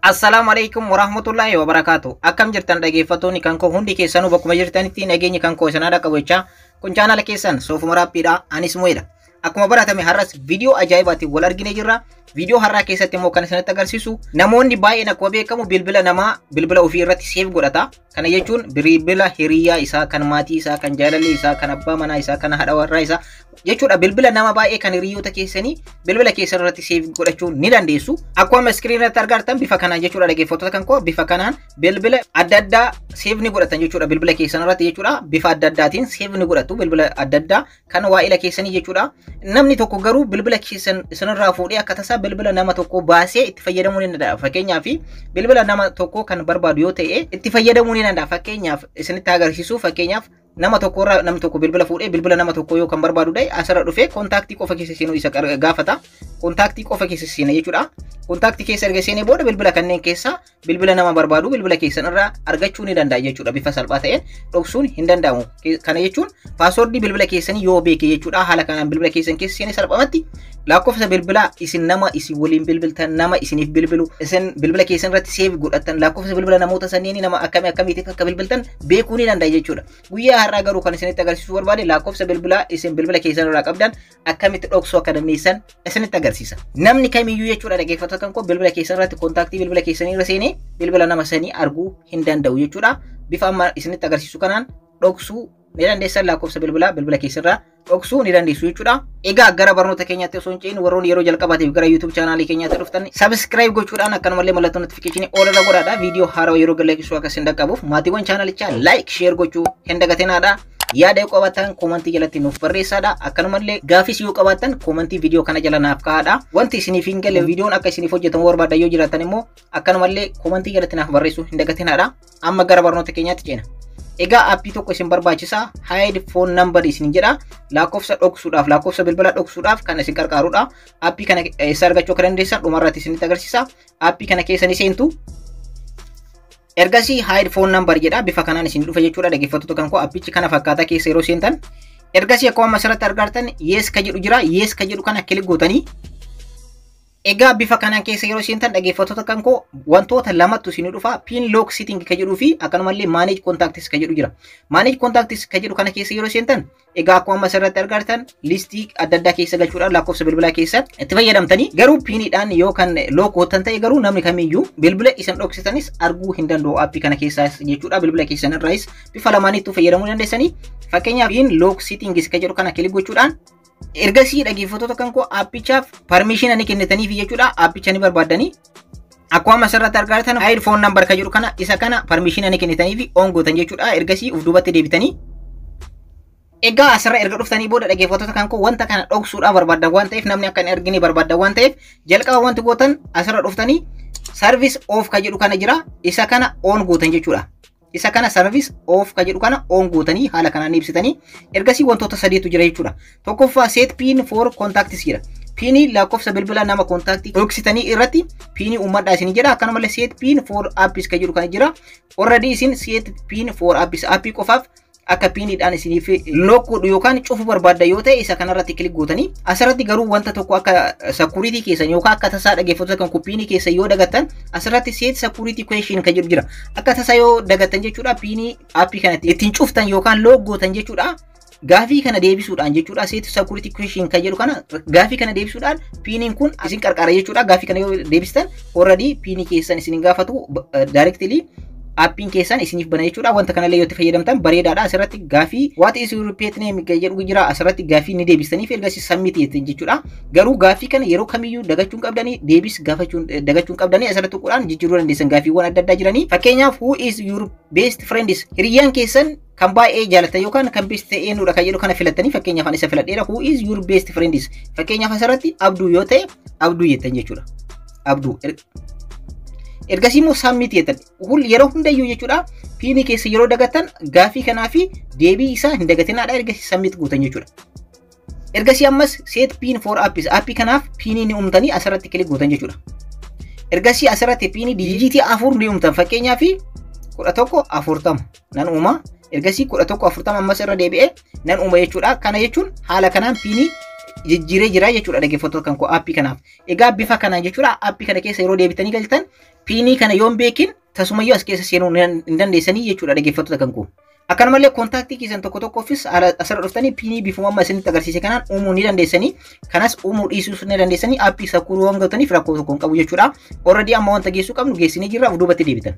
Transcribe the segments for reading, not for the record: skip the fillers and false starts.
Assalaamu alaikum warahmatullahi wabarakaatu. Akkam jirtan, dhaggeeffattoonni kan koo hundi keessanuu? Bakkuma jirtanitti nageenyi kan koo isin dhaqqabu jechaa, kun chaanala keessan Soofuma Raappiidha. Anis Mo'eedha. Akkuma baratame har'as viidiyoo ajaa'ibaatiin wal argine jirra. Viidiyoo har'aa keessatti immoo kan isinitti agarsiisu, namoonni baay'een akkuma beekamu bilbila namaa bilbila ofii irratti save godhata. Kana jechuun bilbila hiriyaa isaa, kan maatii isaa, kan jaalallee isaa, kan abbaa manaa isaa, kan haadha warraa isaa jechuudha. Bilbila nama baay'ee kan hiriyoota keessanii bilbila keessan irratti save godhachuu ni dandeessu. Akkuma screen irratti argartan bifa kanaan jechuudha, dhaggeeffattoota kan koo, bifa kanaan bilbila adda addaa save ni godhatan jechuudha bilbila keessan irratti jechuudha. Bifa adda addaatiin save ni godhatu bilbila adda addaa kan waa'ila keessanii jechuudha. Namni tokko garuu bilbila keessan isinirraa fuudhee akka tasaa bilbila nama tokko baasee itti fayyadamuu ni danda'a. Fakkeenyaaf, bilbila nama tokko kan barbaadu yoo ta'e itti fayyadamuu ni danda'a. Fakkeenyaaf isinitti agarsiisu, fakkeenyaaf nama tokkorraa namni tokko bilbila fuudhee bilbila nama tokko yoo kan barbaadu ta'e, asirra dhufee contact qofa keessa seenuu isa gaafata. Contact qofa keessa seena jechuudha. Contact keessa erga seenee booda bilbila kanneen keessa bilbila nama barbaadu bilbila keessan irraa argachuu ni danda'a jechuudha. Bifa salphaa ta'een dhoksuun hin danda'amu. Kana jechuun password bilbila keessanii yoo beeke jechuudha. Haala kanaan bilbila keessan keessa seenee salphumatti lakkoofsa bilbilaa isin nama isin waliin bilbiltan, nama isiniif bilbilu, isin bilbila keessan irratti save godhatan, lakkoofsa bilbila namoota sanniin nama akkamii akkamiitiif akka bilbiltan beekuu ni danda'a jechuudha. Guyyaa har'aa garuu kan isinitti agarsiisuu barbaade, lakkoofsa bilbilaa isin bilbila keessan irraa qabdan akkamitti dhoksuu akka dandeessan isinitti agarsiisa. Namni kamiyyuu jechuudha, dhaggeeffattoota kan koo, bilbila keessan irratti contact bilbila keessanii irra seenee bilbila nama sanii arguu hin danda'u jechuudha. Bifa amma isinitti agarsiisu kanaan dhoksuu ni dandeessan, lakkoofsa bilbilaa bilbila keessan dhoksuu ni dandeessu jechuudha. Egaa gara barnoota keenyaatti osoo hin ce'in, warroonni yeroo jalqabaatiif gara YouTube chaanaalii keenyaatti dhuftan subscribe gochuudhaan, akkanumallee mallattoo notification all irra godhaadha. Viidiyoo haarawaa yeroo gadhiisu akka isin dhaqqabuuf maatiiwwan chaanalichaa like, share gochuu hin dagatinaadha. Yaada yoo qabaattan comment jalatti nuuf barreessaadha. Akkanumallee gaafis yoo qabaattan comment viidiyoo kana jala naaf kaa'aadha. Wanti isiniif hin galle, viidiyoon akka isiniif hojjetamu barbaaddan yoo jiraatan immoo, akkanumallee comment jalatti naaf barreessuu hin dagatinaadha. Amma gara barnoota keenyaatti ceena. Egaa app tokko isin barbaachisa. Hide phone number isin jedha. Lakkoofsa dhoksuudhaaf, lakkoofsa bilbila dhoksuudhaaf kan isin gargaarudha. App kana eessa argachuu akka dandeessan dhumarratti isinitti agarsiisa. App kana keessa ni seentu. Ergasii hide phone number jedha, bifa kanaan isin dhufa jechuudha, dhaggeeffattoota kan koo, appichi kana fakkaataa keessa yeroo seentan. Ergasii akkuma asirratti argartan yes ka jedhu jira. Yes ka jedhu kana click gootanii. Egaa bifa kanaan keessa yeroo seentan, dhaggeeffattoota kan koo, wantoota lamatu isin dhufa: pin lock setting ka jedhuu fi akkanumallee manage contacts ka jedhu jira. Manage contacts ka jedhu kana keessa yeroo seentan, egaa akkuma asirratti argartan list adda addaa keessa galchuudhaan lakkoofsa bilbilaa keessa itti fayyadamtanii, garuu PINiidhaan yoo kan lock gootan ta'e garuu namni kamiyyuu bilbila isin dhoksitanis arguu hin danda'u app kana keessaas jechuudha. Bilbila keessan irraayis bifa lamaanittuu fayyadamuu dandeessanii. Fakkeenyaaf, pin lock settings ka jedhu kana click gochuudhaan, ergasii dhaggeeffattoota kan koo, appichaaf permission ni kennitaniif jechuudha. Appicha ni barbaaddanii, akkuma asirratti argatan hide phone number ka jedhu kana, isa kana permission ni kennitaniif on gootan jechuudha. Ergasii uf duubatti deebitanii, egaa asirra erga dhuftanii booda, dhaggeeffattoota kan koo, wanta kana dhoksuudhaaf barbaaddan waan ta'eef, namni akka hin argine barbaaddan waan ta'eef, jalqaba wanti gootan asirra dhuftanii service off ka jedhu kana jira, isa kana on gootan jechuudha. Isa kana service off ka jedhu kana on gootanii haala kanaan ibsitanii, ergasii wantoota sadiitu jira jechuudha. Tokkoffaa set pin for contacts jedha. PIN lakkoofsa bilbila nama contact dhoksitanii irratti PIN uummadhaa isin jedha. Akkanumallee set pin for apps ka jedhu kana jira. Already isin set pin for apps, app qofaaf akka PINiidhaan isiniif lock godhu yookaan cufu barbaadda yoo ta'e, isa kanarratti click gootanii, asirratti garuu wanta tokko akka security keessan yookaan akka tasaa, dhaggeeffattoota kan koo, PIN keessan yoo dagattan, asirratti set security question kan jedhu jira. Akka tasaa yoo dagattan jechuudha, PIN app kanatti ittiin cuftan yookaan lock gootan jechuudha. Gaafii kana deebisuudhaan jechuudha, set security question kan jedhu kana, gaafii kana deebisuudhaan PINiin kun isin qarqara jechuudha. Gaafii kana yoo deebistan already PIN keessan isin gaafatu, directly appiin keessan isiniif bana jechuudha. Wanta kanallee yoo itti fayyadamtan bareedaadha. Asirratti gaafii "What is your pet name?" jedhu jira. Asirratti gaafii ni deebistaniif ergasii submit jettan jechuudha. Garuu gaafii kana yeroo kamiyyuu dagachuu hin qabdanii, deebis gaafachuu dagachuu hin qabdanii, asirratti tuquudhaan jijjiiruu dandeessan gaafiiwwan adda addaa jiranii. Fakkeenyaaf, "Who is your best friends?" Hiriyyaan keessan kan baay'ee jaalatan yookaan kan best ta'e eenyudha kan jedhu kana filattanii, fakkeenyaaf ani isa filadheera. "Who is your best friends?" Fakkeenyaaf asirratti Abduu yoo ta'e Abduu jettan jechuudha. Abduu. Ergasii immoo submit jettan. Yeroo hundayyuu jechuudha, PIN keessa yeroo dagattan gaafii kanaa fi deebii isaa hin dagatinaadha, ergasii submit gootan jechuudha. Ergasii ammas set pin for apps, app kanaaf PIN ni uumtanii asirratti click gootan jechuudha. Ergasii asirratti PIN digit 4 ni uumtan, fakkeenyaaf 1140 nan uuma. Ergasii 1140 ammas irra deebi'ee nan uuma jechuudha. Kana jechuun haala kanaan PIN Jijjiiree jira jechuudha, dhaggeeffattoota kan koo, aappii kanaaf. Egaa bifa kanaan jechuudha, aappii kana keessa yeroo deebitanii galtan piinii kana yoon beekin tasumayyuu as keessa seenuu hin dandeessanii jechuudha, dhaggeeffattoota kan koo. Akkanumallee kontaaktii keessan tokko tokkoofis asirra dhuftanii piinii bifuma amma isinitti agarsiise kanaan uumuu ni dandeessanii. Kanas uumuu dhiisuus ni dandeessanii, aappii secure waan gootaniif rakkoo tokko hin qabu jechuudha. Already amma wanta geessuu qabnu geessinee jirra, duubatti deebitan.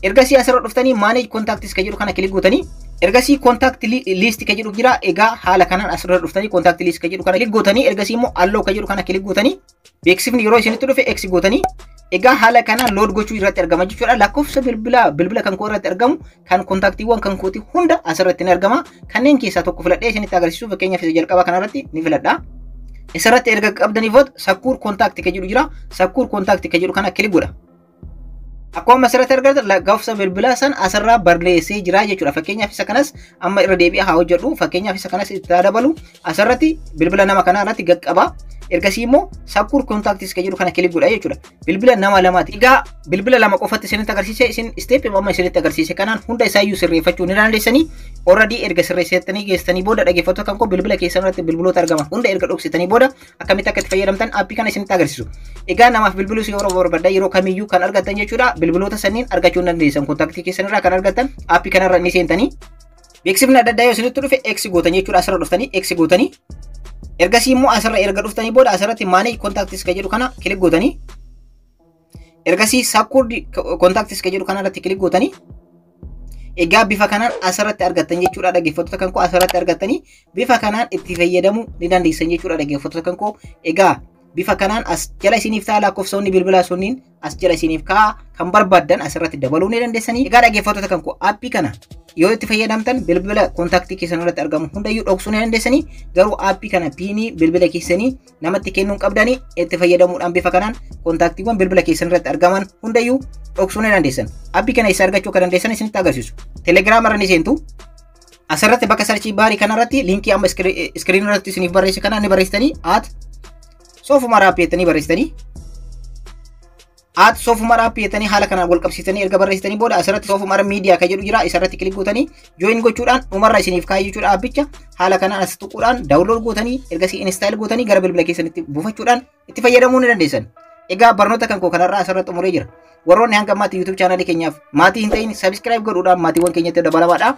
Ergasii asirra dhuftanii manage contacts kan jedhu kana click gootanii, ergasii contact list kan jedhu jira. Egaa haala kanaan asirra dhuftanii contact list kan jedhu kana click gootanii, ergasii immoo allow kan jedhu kana click gootanii, beeksifni yeroo isinitti dhufe X gootanii, egaa haala kanaan load gochuu irratti argama jechuudha. Lakkoofsa bilbilaa bilbila kan koo irratti argamu kan kontaaktiiwwan kan kooti hunda asirratti ni argama. Kanneen keessaa tokko filadhee isinitti agarsiisu, fakkeenyaaf isa jalqaba kanarratti ni filadha. Isarratti erga qabdanii booda secure contact kan jedhu jira. Secure contact kan jedhu kana click godha. Akkuma asirratti argatan lakkoofsa bilbilaa san asirraa barreessee jira jechuudha. Fakkeenyaaf isa kanas amma irra deebi'ee haa hojjedhu. Fakkeenyaaf isa kanas itti dabalu, asirratti bilbila nama kanaa irratti gaqqaba. Ergasii immoo secure contacts kan jedhu kana click godha jechuudha. Bilbila nama lamaati. Egaa bilbila lama qofatti isinitti agarsiise, isin step amma isinitti agarsiise kanaan hunda isaayyuu sirreeffachuu ni dandeessanii. Already erga sirreessitanii geessitanii booda, dhaggeeffattoota kan koo, bilbila keessan irratti bilbiloota argaman hunda erga dhoksitanii booda akkamitti akka itti fayyadamtan aappii kana isinitti agarsiisu. Egaa namaaf bilbiluu yeroo barbaadan yeroo kamiyyuu kan argattan jechuudha. Bilbiloota sanniin argachuu ni dandeessan. Kontaaktii keessan irraa kan argattan aappii kanarra ni seentanii. Beeksifni adda addaa yoo isinitti dhufe X gootan jechuudha. Asirra dhuftanii X gootanii. Ergasii immoo asirra erga dhuftanii booda asirratti manage contacts kan jedhu kana click gootanii, ergasii secure contacts kan jedhu kana irratti click gootanii, egaa bifa kanaan asirratti argattan jechuudha, dhaggeeffattoota kan koo. Asirratti argattanii bifa kanaan itti fayyadamuu ni dandeessan jechuudha, dhaggeeffattoota kan koo. Egaa bifa kanaan as jala isiniif ta'a, lakkoofsonni bilbilaa sunniin as jala isiniif ka'a, kan barbaaddan asirratti dabaluu ni dandeessanii. Egaa dhaggeeffattoota kan koo, aappii kana yoo itti fayyadamtan bilbila kontaaktii keessan irratti argamu hundayyuu dhoksuu ni dandeessanii. Garuu aappii kana piinii bilbila keessanii namatti kennuu qabdanii, itti fayyadamuudhaan bifa kanaan kontaaktiiwwan bilbila keessan irratti argaman hundayyuu dhoksuu ni dandeessan. Aappii kana eessa argachuu akka dandeessan isinitti agarsiisu. Telegiraama irra ni seentu. Asirratti bakka search bar kanarratti liinkii amma screen irratti isiniif barreesse kana ni barreessitanii, @SofumarApp jettanii barreessitanii, @SofumarApp jettanii haala kanaan wal qabsiisanii erga barreessitanii booda asirratti Soofumar Miidiyaa kan jedhu jira. Isarratti click gootanii join gochuudhaan dhumarra isiniif kaa'ee jechuudha. Aappicha haala kanaan as tuquudhaan download gootanii, ergasii install gootanii gara bilbila keessanitti buufachuudhaan itti fayyadamuu ni dandeessan. Egaa barnoota kan koo kanarraa asirratti xumuree jira. Warroonni hanga ammaatti YouTube chaanaalii keenyaaf maatii hin ta'in subscribe godhuudhaan maatiiwwan keenyatti dabalamaadha.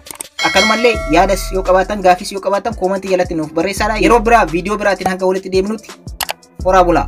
Akkanumallee yaadas yoo qabaattan, gaafis yoo qabaattan koomantii jalatti nuuf barreessaadha. Yeroo biraa viidiyoo biraatiin hanga walitti deebinutti horaa bulaa.